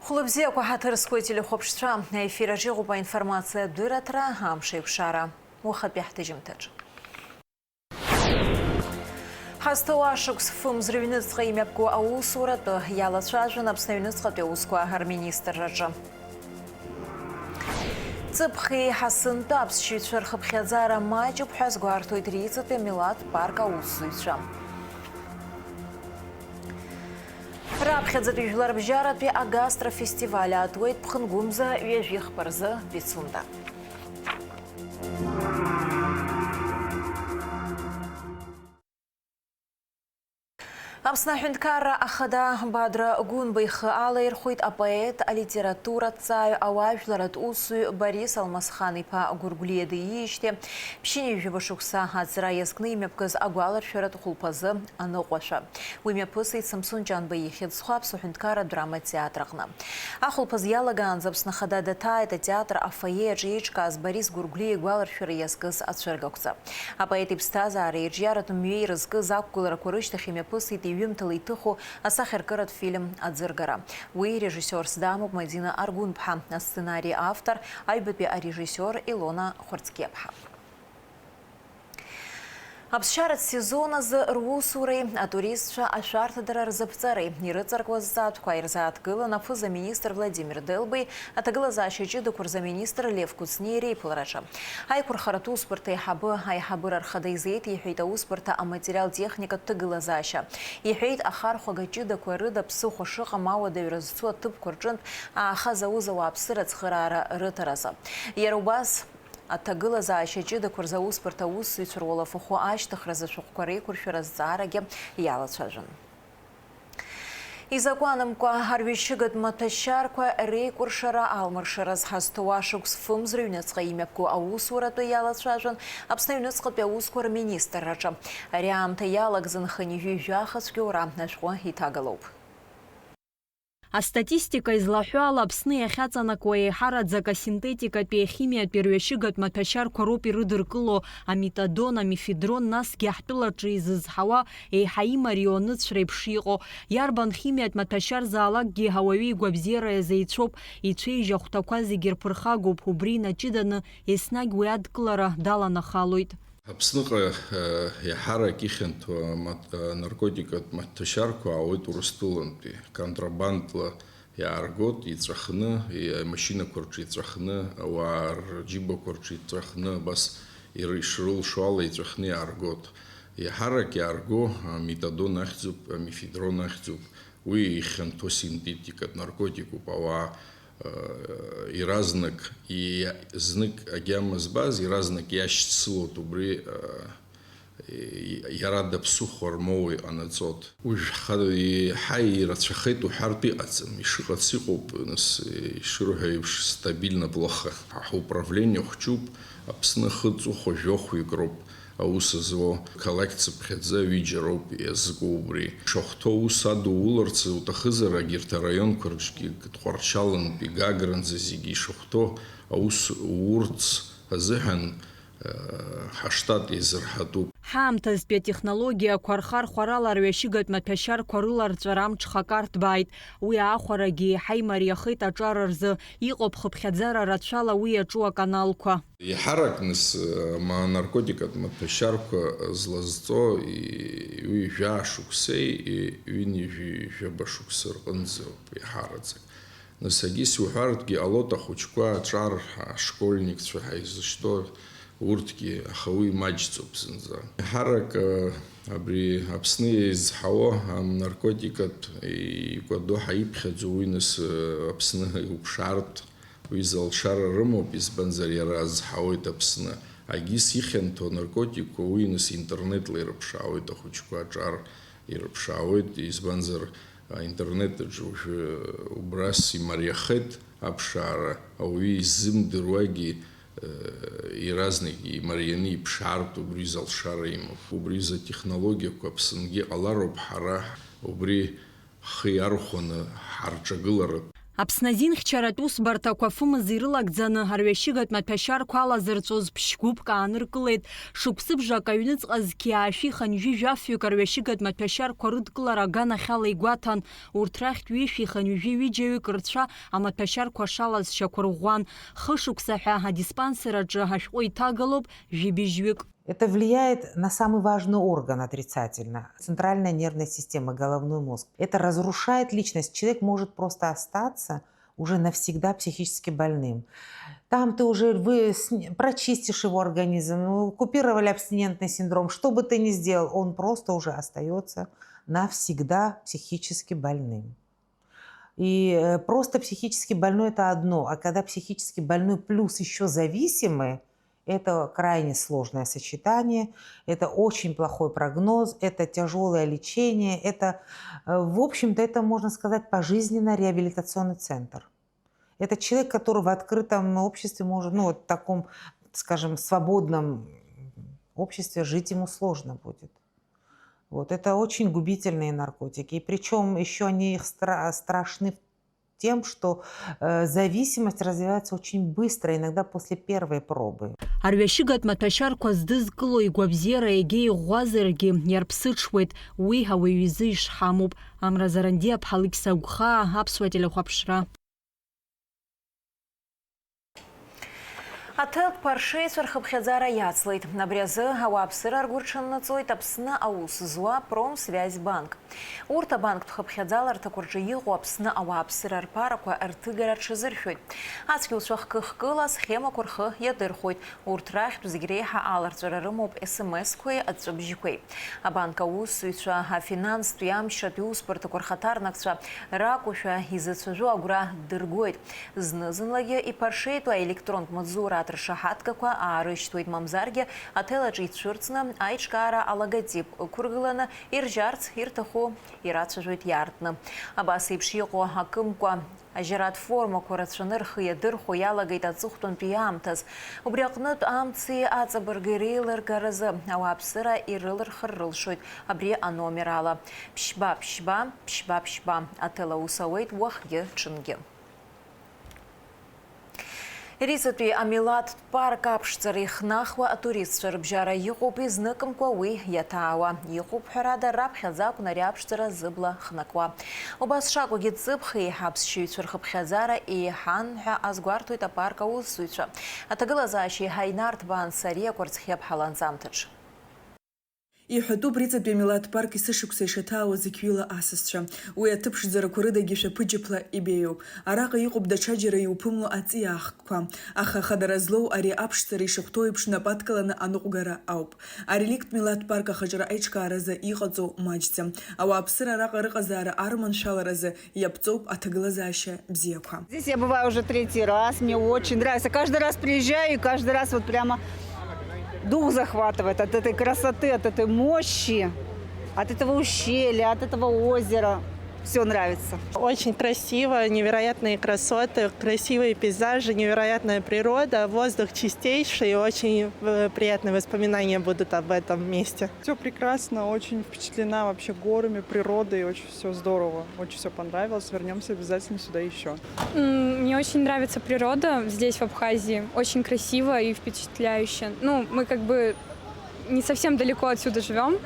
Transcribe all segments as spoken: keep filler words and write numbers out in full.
Хәлыбзиақәа ҳаҭыр зқәу ателехәаԥшцәа, аефир аҿы иҟоуп аинформациатә дырраҭара, амш еиқәшара. Уахатәи ҳҭыжьымҭаҿ. Ҳазҭоу ашықәс фымз рыҩныҵҟа имҩаԥгоу аусуратәы иалацәажәон Аԥсны аҩныҵҟатәи аусқәа рминистрраҿы. Ҵыԥхи Ҳасынтәы аԥсшьаҩцәа рхыԥхьаӡара маҷуп ҳәа азгәарҭоит Риҵатәи амилаҭ парк аусзуҩцәа. Раԥхьаӡатәи жәларбжьаратәи агастрофестиваль аатуеит Ԥхынгәымза ҩажәихԥа рзы Пицунда. Аԥсны аҳәынҭқарра ахада Бадра Гәынба ихы алаирхәеит апоет, алитератураҭҵааҩ, ауаажәларатә усзуҩ Борис Алмасхан-иԥа Гәыргәлиа диижьҭеи ԥшьынҩажәаба шықәса аҵра иазкны имҩаԥгаз агәаларшәаратә хәылԥазы аныҟәашәа. Уи мҩаԥысит Самсон Ҷанба ихьӡ зху Аԥсуа ҳәынҭқарратә драматә театр аҟны. Ахәылԥаз иалагаанӡа Аԥсны Ахада даҭааит атеатр афоие аҿы еиҿкааз Борис Гәыргәлиа игәаларшәара иазкыз ацәыргақәҵа. Апоет иԥсҭазаареи ирҿиаратә мҩеи ирызкыз ақәгыларақәа рышьҭахь имҩаԥысит иҩымҭала иҭыху асахьаркыратә фильм аӡыргара. Уи режиссиорс дамоуп Мадина Аргәынԥҳа, асценари автор, аҩбатәи арежиссиор Илона Хәарцкиаԥҳа. Аԥсшьаратә сезон азы русуреи атуристцәа ашәарҭадара рзаԥҵареи ирыҵаркуа зҵаатәқәа ирзааҭгылан аԥыза-министр Владимир Делбеи аҭагылазаашьа ҷыдақәа рзы аминистр Лев Кәыҵниа реиԥылараҿы. Аиқәырхаратә усбарҭа аиҳабы аиҳабыра рхада изеиҭеиҳәеит аусбарҭа аматериал-техникатә ҭагылазаашьа. Иҳәеит, ахархәага ҷыдақәа рыда ԥсыхәа шыҟам ауадаҩра зцу аҭыԥқәа рҿынтә аахаз аус ауааԥсыра ацхыраара рыҭаразы. Иара убас, аҭагылазаашьа ҷыдақәа рзы аусбарҭа аусзуҩцәа руалафахәы ашьҭыхразы ашәҟәқәа реиқәыршәара азҵаарагьы иалацәажәон. Изакәанымкәа арҩашьыгатә маҭәашьарқәа реикәыршара алмыршара зҳазҭоу ашықәс фымз рыҩныҵҟа имҩаԥгоу аусуратәы иалацәажәон Аԥсны аҩныҵҟатәи аусқәа рминистрраҿы. Ари аамҭа иалагӡан хынҩажәи жәаха цәгьоура ашәҟәы иҭагалоуп. Астатистика излаҳәо ала, Аԥсны иахьаҵанакуа еиҳараӡак асинтетикатәи, ахимиатәи рҩашьыгатә маҭәашьарқәа роуп ирыдыркыло аметадон, амефедрон, насгьы ҳтәылаҿы изызҳауа еиҳа имариоу аныцә реиԥш иҟоу. Иарбан химиатә маҭәашьарзаалакгьы ауаҩы игәабзиара иазеицәоуп, ицәеижь ахәҭақәа зегьы рԥырхагоуп, убри инаҷыданы еснагь уи адкылара даланахалоит. Аԥсныҟа, э, иаҳарак ихьанҭоу амат-, э, наркотикатә маҭәашьарқәа аауеит Урыстәылантәи. Контрабандла иааргоит, иҵәахны, и-, амашьынақәа рҿы иҵәахны, ауаа рџьыбақәа рҿы иҵәахны, абас ир-, ишрылшо ала иҵәахны иааргоит. Иаҳарак иаарго аметадон ахьӡуп, амефедрон ахьӡуп. Уи ихьанҭоу синтетикатә наркотикуп, ауаа, э, иаразнак, и-, знык агьама збаз, иаразнак иашьцылоит убри, э, и-, иара даԥсыхәа рмоуа иҟанаҵоит. Уажә ҳа-, еиҳа ирацәахеит уҳәартә иҟаӡам, ишыҟац иҟоуп, нас, ишырҳәо еиԥш, стабильно плохо. Ҳуправление хәҷуп, Аԥсны ахы ҵыхәа жәохәҩык роуп. Аус зуа, қалақь цыԥхьаӡа ҩыџьа роуп иазку убри. Ишахәҭоу аус адуларц уҭахызар, егьырҭ араионқәа рҿгьы, Тҟәарчалнтәи Гагранӡа зегьы ишахәҭоу аус урц азыҳәан, э, ҳаштат еизырҳатәуп. Ҳаамҭазтәи атехнологиақәа рхархәарала арҩашьыгатә маҭәашьарқәа рыларҵәара амҽхак арҭбааит. Уи аахәарагьы еиҳа имариахеит аҿар рзы. Иҟоуп хыԥхьаӡара рацәала уи иаҿу аканалқәа. Еиҳарак нас, ма-, наркотикатә маҭәашьарқәа злазҵо, и-, ҩажәа шықәсеи, и-, ҩынҩажәи жәаба шықәса рҟынӡоуп еиҳараӡак. Нас, егьыс иуҳәартәгьы ҟалоит, ахәыҷқәа аҿар, ашкольникцәа ҳәа изышьҭоу урҭгьы, аха уи маҷӡоуп зынӡа. Еиҳарак, а, абри Аԥсны еизҳауа, а, наркотикатә икәадо ҳаиԥхьаӡо, уи нас, а, Аԥсны иуԥшаартә Уи залшара рымоуп, избанзар, иара азҳауеит Аԥсны. Агьыс ихьанҭоу анаркотикқәа уи нас интернетла ирыԥшаауеит, ахәыҷқәа аҿар ирыԥшаауеит, избанзар, аинтернет аҿы уажәы убрас имариахеит аԥшаара, ауаҩы иззымдыруагьы, э, иаразнак имарианы иԥшаартә убри залшара имоуп. Убри изы атехнологиақәа Аԥсынгьы ҟалароуп ҳара убри ҳхы иархәаны ҳарҿагыларатә. Аԥсны азинхьчаратә усбарҭақәа фымз ирылагӡаны арҩашьыгатә маҭәашьарқәа алазырҵәоз ԥшь-гәыԥк ааныркылеит. Шықәсыбжак аҩныҵҟа зқьи аашәи хынҩажәи жәафҩык арҩашьыгатә маҭәашьарқәа рыдкылара аганахьала игәаҭан. Урҭ рахьтә ҩышәи хынҩажәи ҩыџьаҩык рцәа амаҭәашьарқәа шалаз шьақәырӷәӷәан. Хышықәса ҳәа адиспансер аҿы ашәҟәы иҭагалоуп жәибжьҩык. Это влияет на самый важный орган отрицательно. Центральная нервная система, головной мозг. Это разрушает личность. Человек может просто остаться уже навсегда психически больным. Там ты уже вы, сни- прочистишь его организм, ну, купировали абстинентный синдром, что бы ты ни сделал, он просто уже остается навсегда психически больным. И э, просто психически больной — это одно, а когда психически больной плюс еще зависимый, это крайне сложное сочетание, это очень плохой прогноз, это тяжелое лечение, это, э, в общем-то, это, можно сказать, пожизненно реабилитационный центр. Это человек, который в открытом обществе может, ну, вот в таком, скажем, свободном обществе жить ему сложно будет. Вот. Это очень губительные наркотики. И причем еще они их стра- страшны тем, что э, зависимость развивается очень быстро, иногда после первой пробы. Арҩашьыгатә маҭәашьарқәа здызкыло игәабзиара егьа иӷәӷәазаргьы, иарԥсыҽуеит, уи ауаҩы изы ишҳамоуп. Амра Зарандиа-ԥҳа, Алықьса Гәхаа, Аԥсуа телехәаԥшра. Аҭел Поршеицәа рхыԥхьаӡара иацлеит. Абри азы ауааԥсыра ргәы рҽаннаҵоит Аԥсны аус зуа Промсвязь банк. Урҭ абанктә хыԥхьаӡаларҭақәа рҿы иҟоу Аԥсны ауааԥсыра рԥарақәа рҭыгара рҽазыршәоит. Ацәгьауцәа хкы-хкыла асхемақәа рхы иадырхәоит. Урҭ рахьтә зегь реиҳа аларҵәара рымоуп СМС-қәеи аҵәҵәабжьқәеи. Абанк аусзуҩцәа, афинанстәи амчратәи усбарҭақәа рхаҭарнакцәа ракәушәа изыцәажәо агәра ддыргоит. Зны-зынлагьы иԥаршеитәу аелектронтә маҵзура атршаҳаҭгақәа аарышьҭуеит, мамзаргьы аҭел аҿы ицәырҵны аиҿкаара алоготип ықәыргыланы иржьарц ирҭаху ирацәажәоит иаартны. Абас еиԥш иҟоу акымкәа, ажьаратә формақәа рацәаны рхы иадырхәо иалагеит аҵыхәтәантәи аамҭаз. Убри аҟнытә, амци аҵабырги реилыргаразы ауааԥсыра ирылырхыр рылшоит абри аномер ала. Ԥшьба, ԥшьба, ԥшьба, ԥшьба. Аҭел аус ауеит уахгьы, ҽынгьы. Еризатәи амилаҭтә парк аԥшӡара ихнахуа атуристцәа рыбжьара иҟоуп, изныкымкәа уи иаҭаауа. Иҟоуп, ҳәарада, раԥхьаӡа акәын ари аԥшӡара зыбла хнакуа. Убас шакәугьы, ҵыԥх еиҳа аԥсшьаҩцәа рхыԥхьаӡара еиҳан ҳәа азгәарҭоит апарк аусзуҩцәа. Аҭагылазаашьа еиҳа инарҭбаан Сариа Кәарцхиа-ԥҳа ланҵамҭаҿ. Иҳәатәуп Риҵатәи амилаҭ парк есышықәса ишаҭаауа зықьҩыла асасцәа. Уи аҭыԥ ԥшӡарақәа рыдагьы шәаԥыџьаԥла ибеиоуп. Араҟа иҟоуп даҽаџьара иуԥымло аҵиаа хкқәа. Аха ахадара злоу ари аԥшӡара ишахәҭоу еиԥш нап адкыланы аныҟәгара ауп. Ареликтә милаҭ парк ахаҿра аиҿкааразы иҟаҵоу маҷӡам. Ауааԥсыра араҟа рыҟазаара арманшәаларазы иаԥҵоуп аҭагылазаашьа бзиақәа. Здесь я бываю уже третий раз, мне очень нравится. Каждый раз приезжаю, и каждый раз вот прямо дух захватывает от этой красоты, от этой мощи, от этого ущелья, от этого озера. Все нравится. Очень красиво, невероятные красоты, красивые пейзажи, невероятная природа, воздух чистейший, и очень э, приятные воспоминания будут об этом месте. Все прекрасно, очень впечатлена вообще горами, природой, очень все здорово, очень все понравилось, вернемся обязательно сюда еще. М, Мне очень нравится природа здесь, в Абхазии, очень красиво и впечатляюще. Ну, мы как бы не совсем далеко отсюда живем,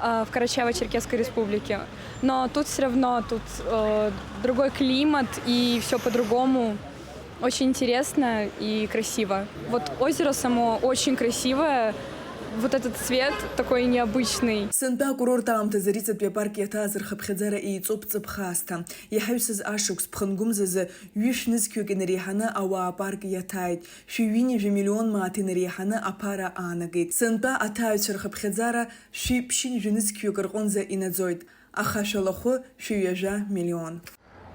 а, в Карачаево-Черкесской республике, но тут все равно, тут э, другой климат, и все по-другому. Очень интересно и красиво. Вот озеро само очень красивое. Вот этот цвет такой необычный. Сынтәа акурорт аамҭазы Риҵатәи апарк иаҭааз рхыԥхьаӡара еиҵоуп ҵыԥх аасҭа. Иҳаҩсыз ашықәс ԥхынгәымзазы ҩышә нызқьҩык инареиҳаны ауаа апарк иаҭааит. Шәи ҩынҩажәа миллион мааҭ инареиҳаны аԥара аанагеит. Сынтәа аҭааҩцәа рхыԥхьаӡара шәи ԥшьынҩажәа нызқьҩык рҟынӡа инаӡоит. Аха шәалахәы шәи ҩажәа миллион.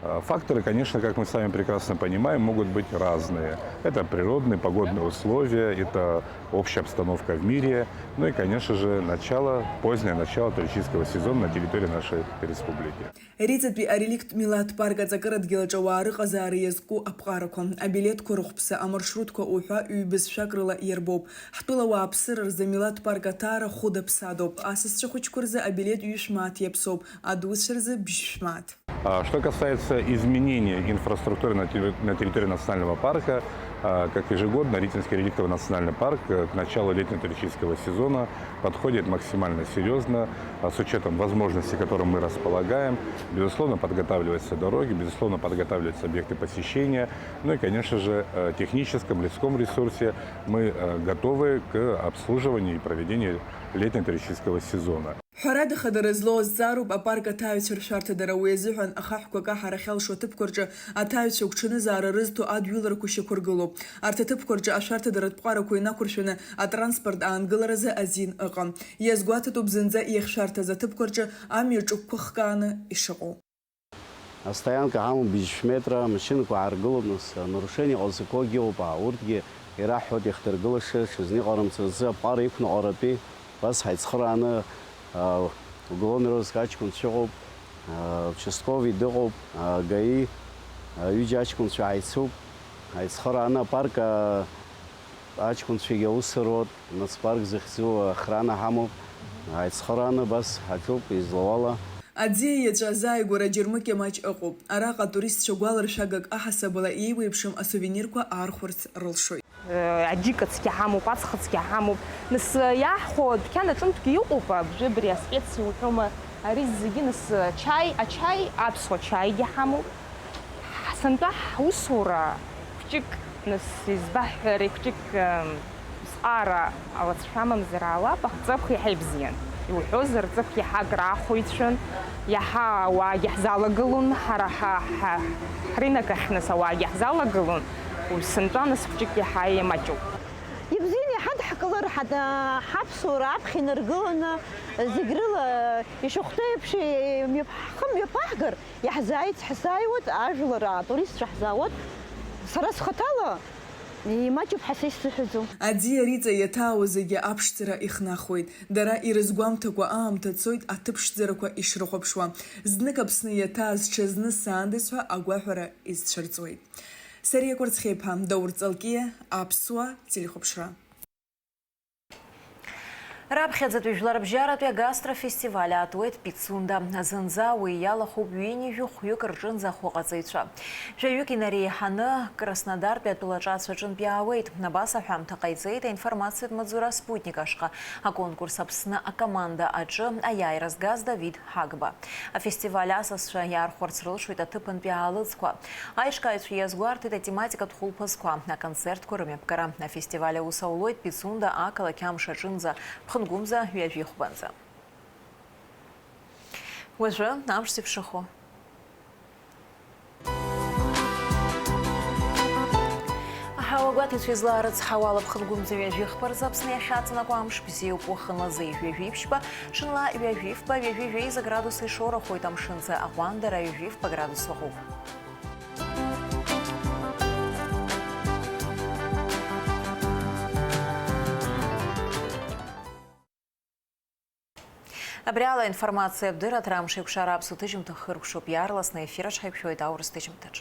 Э, Факторы, конечно, как мы с вами прекрасно понимаем, могут быть разные. Это природные, погодные условия, это общая обстановка в мире, ну и, конечно же, начало, позднее начало туристического сезона на территории нашей республики. Риҵатәи ареликтә милаҭ парк аҵакырадгьыл аҿы ауаа рыҟазаара иазку аԥҟарақәа, абилеҭқәа рыхәԥса, амаршрутқәа уҳәа ҩбызшәак рыла иарбоуп. Ҳтәыла ауааԥсыра рзы амилаҭ парк аҭаара хәыда-ԥсадоуп. Асасцәа хәыҷқәа рзы абилеҭ ҩышә мааҭ иаԥсоуп, адуцәа рзы бжьшә мааҭ. А что касается изменения инфраструктуры на терри-, на территории национального парка, а, как ежегодно, Ритинский реликтовый национальный парк, э, к началу летнего туристического сезона подходит максимально серьезно, а, с учетом возможностей, которым мы располагаем. Безусловно, подготавливаются дороги, безусловно, подготавливаются объекты посещения. Ну и, конечно же, э, техническом, людском ресурсе мы, э, готовы к обслуживанию и проведению летнего туристического сезона. Ҳәарада, хадара злоу азҵаароуп апарк аҭаҩцәа ршәарҭадара. Уи азыҳәан ахаҳәқәа каҳара ахьалшо аҭыԥқәа рҿы аҭаҩцәа агәҽанызаара рызҭо адҩыларақәа шьақәыргылоуп. Арҭ аҭыԥқәа рҿы ашәарҭадаратә ҟәарақәа инақәыршәаны атранспорт аангыларазы азин ыҟам. Иазгәаҭатәуп зынӡа иахьшәарҭаз аҭыԥқәа рҿы амҩа ҿыкәкәа хкааны ишыҟоу. Астоианка ҳамоуп быжьшә метра, амашьынақәа ааргылоуп, нас анарушение ҟазақәоугьы ыҟоуп, аа, урҭгьы ираҳҳәоит иахдыргылаша, ҽазныҟарымҵаразы аԥҟара иқәныҟәаратәи, убас ҳаицхырааны, аа, уголовный розыск аҷкәынцәа ыҟоуп, аа, участковый дыҟоуп, аа, ГАИ, аа, ҩыџьа аҷкәынцәа ҳаицуп, ҳаицхырааны апарк, аа, аҷкәынцәагьы аус руеит, нацпарк захьӡу охрана ҳамоуп, ҳаицхырааны абас ҳаҿуп, излауала. Аӡиа иаҵәа азааигәара џьармыкьа маҷ ыҟоуп. Араҟа атуристцәа гәаларшәагак аҳасабала еиуеиԥшым асувенирқәа аархәарц рылшоит. Аџьыка цқьа ҳамоуп, аҵх цқьа ҳамоуп. Нас иаҳхәо адәқьан аҿынтәгьы иҟоуп, абжәы абри аспециа уҳәома, ари зегьы нас чаи, ачаи, аԥсуа чаигьы ҳамоуп. Сынтәа ҳусура хәҷык, нас, избаҳҳәари, хәҷык, м, зҟаара алацәа амамзар аалап, аҵыхә иаҳа ибзиан. Иуҳәозар, аҵыхә иаҳа акраахәо ицәан, иаҳа ауаагьы ҳзалагылон, ҳара ҳа, ҳа, ҳрынок ахь, нас, ауаагьы ҳзалагылон, уи сынтәа, нас, хәҷык иаҳа имаҷуп. Ибзиан иҳадҳкылар, ҳад-, ҳаԥсуара аԥхьа инаргыланы, зегь рыла ишахәҭоу еиԥш, имҩаԥ-, ҳхы мҩаԥаҳгар, иаҳзааиц-, ҳзааиуеит, ажәлар, атуристцәа ҳзаауеит. Сара схаҭала имаҷуп ҳәа са исзыҳәаӡом. Аӡиа Риҵа иаҭаауа зегьы аԥшӡара ихнахуеит. Дара ирызгәамҭакәа аамҭа цоит аҭыԥ ԥшӡарақәа ишрыхәаԥшуа. Знык Аԥсны иаҭааз ҽазны саандаз ҳәа агәаҳәара изцәырҵуеит. Сариа Кәарцхиаԥҳа, Даур Ҵалкиа, Аԥсуа телехәаԥшра. Раԥхьаӡатәи жәларбжьаратәи агастрофестиваль аатуеит Пицунда. Зынӡа уи иалахәуп ҩынҩажәи хәҩык рҿынӡа ахәыҟаҵаҩцәа. Жәаҩык инареиҳаны Краснодартәи атәылаҿацә аҿынтә иаауеит. Абас аҳәамҭа ҟаиҵеит аинформациатә маҵзура Спутник ашҟа аконкурс Аԥсны акоманда аҿы аиааира згаз Давид Ҳагба. Афестиваль асасцәа иаархәарц рылшоит аҭыԥантәи аалыҵқәа. Аиҿкааҩцәа иазгәарҭеит атематикатә хәылԥазқәа, аконцертқәа рымҩаԥгара. Афестиваль аус аулоит Пицунда ақалақь амш аҿынӡа, ԥхынгәымза ҩажәи хәбанӡа. Уажәы амш зеиԥшрахо. Аҳауагәаҭаҩцәа излаарыцҳауа ала, ԥхынгәымза ҩажәи хԥа рзы Аԥсны иахьаҵанакуа амш бзиоуп. Уахынла зеижә ҩажәи ԥшьба, ҽынла ҩажәи фба, ҩажәи жәеиза градус ишоурахоит, амшынӡы аҟәандара ҩажәи фба градус ыҟоуп. Абри ала аинформациа абдырра, аҭара амш еиқәшара аԥсуа ҭыжьымҭа хыркәшоуп, иаарласны аефир аҿ ҳаиқәшәоит аурыс ҭыжьымҭаҿ.